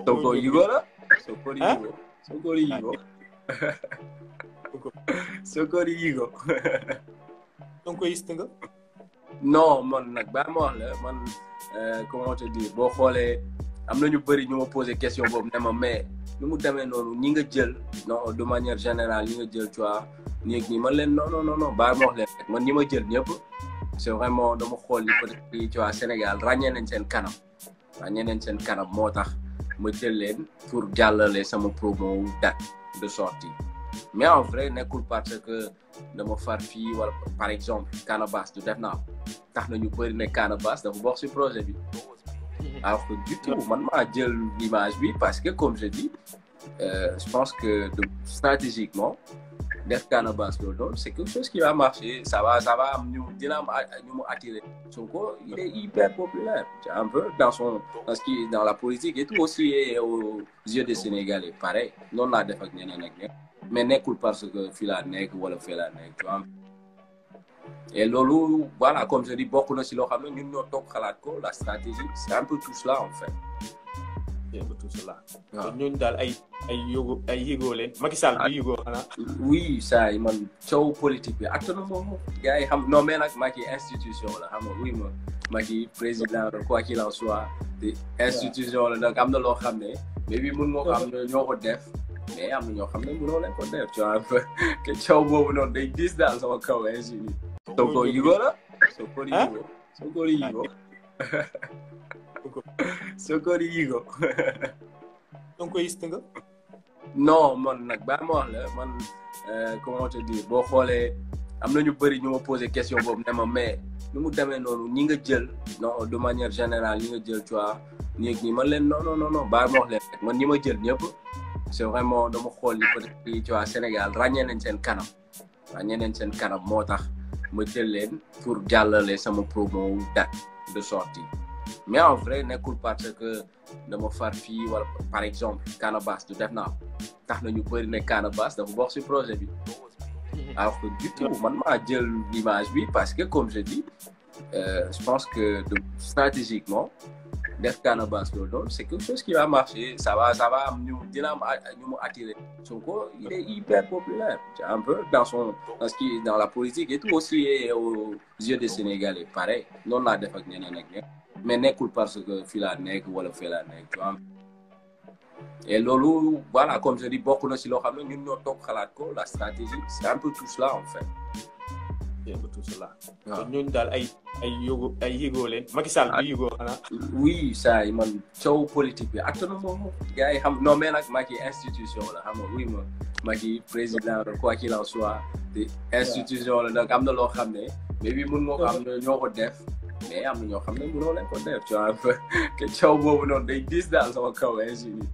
Sonko yigo Hein? Sonko yigo Sonko yigo Sonko yist nga. non man nag baa ma wax la man comment te dire boo xoolee am na ñu bëri ñu ma posé question boobu ne ma mais nu mu demee noonu ñi nga jël non de manière générale ñi nga jël tu vois nii ak nii man leen non baa ma wax leen rek man ñi ma jël ñëpp c'est vraiment dama xool ni peut-être tu vois Sénégal ràññee nañ seen kanam moo tax ma jël leen pour jàllale sama promo date de sortie mais en vrai nekkul parce que dama far fii wala par exemple Canabasse du def naa tax na ñu bëri ne Canabasse dafa bokk ci projet bi alors que du tout man maa jël l'image bi parce que comme je dis je pense que stratégiquement def Canabasse loolu noonu c'est quelque chose qui va marcher ça va am ñu dina am ñu mu attirer Sonko il est hyper populaire un peu dans la politique et tout aussi et aux yeux des Sénégalais pareil noonu laa def ak ñeneen ak ñeneen mais nekkul parce que fii laa nekk wala fii laa nekk tu vois et loolu voilà comme je dis bokk na ci loo xam ne ñun ñoo toog xalaat ko la stratégie c'est un peu tout cela en fait. c'est un peu tout cela. waaw ñooñu daal ay yëgoo leen Macky Sall bi yëgoo xanaa. oui ça yi man coow politique bi attanu moom gars yi xam non mais nag Macky institution la xam nga oui ma Macky président quoi qu'il en soit de institution la donc am na loo xam ne mais bi mun moo ko am na ñoo ko def. mais am na ñoo xam ne mënoo leen ko def tu vois que coow boobu noonu day diis daal sama kaw ingénieur. Sonko yigo Sonko yigo Sonko yist nga. non man nag baa ma wax la man comment te dire boo xoolee am na ñu bëri ñu ma posé question boobu ne ma mais nu mu demee noonu ñi nga jël non de manière générale ñi nga jël tu vois nii ak nii man leen non baa ma wax leen rek man ñi ma jël ñëpp. c'est vraiment dama xool ni peut-être tu vois Sénégal ràññee nañ seen kanam moo tax ma jël leen pour jàllale sama promo date de sortie mais en vrai nekkul parce que dama far fii wala par exemple Canabasse du def naa tax na ñu bëri ne Canabasse dafa bokk ci projet bi alors que du tout man maa jël l'image bi parce que comme je dis je pense que stratégiquement def Canabasse loolu noonu c'est quelque chose qui va marcher ça va am ñu dina am ñu mu attirer Sonko il est hyper populaire un peu dans la politique et tout aussi et aux yeux des Sénégalais pareil noonu laa def ak ñeneen ak ñeneen mais nekkul parce que fii laa nekk wala fii laa nekk tu vois et loolu voilà comme je dis bokk na ci loo xam ne ñun ñoo toog xalaat ko la stratégie c'est un peu tout cela en fait. c'est un peu tout cela. waaw ñooñu daal ay yëgoo leen Macky Sall bi yëgoo xanaa. oui ça yi man coow politique bi attanu moom gars yi xam non mais nag Macky institution la xam nga oui ma Macky président quoi qu'il en soit de institution la donc am na loo xam ne mais bi mun moo ko am na ñoo ko def mais am na ñoo xam ne mënoo leen ko def tu vois que coow boobu noonu day diis daal sama kaw ingénieur.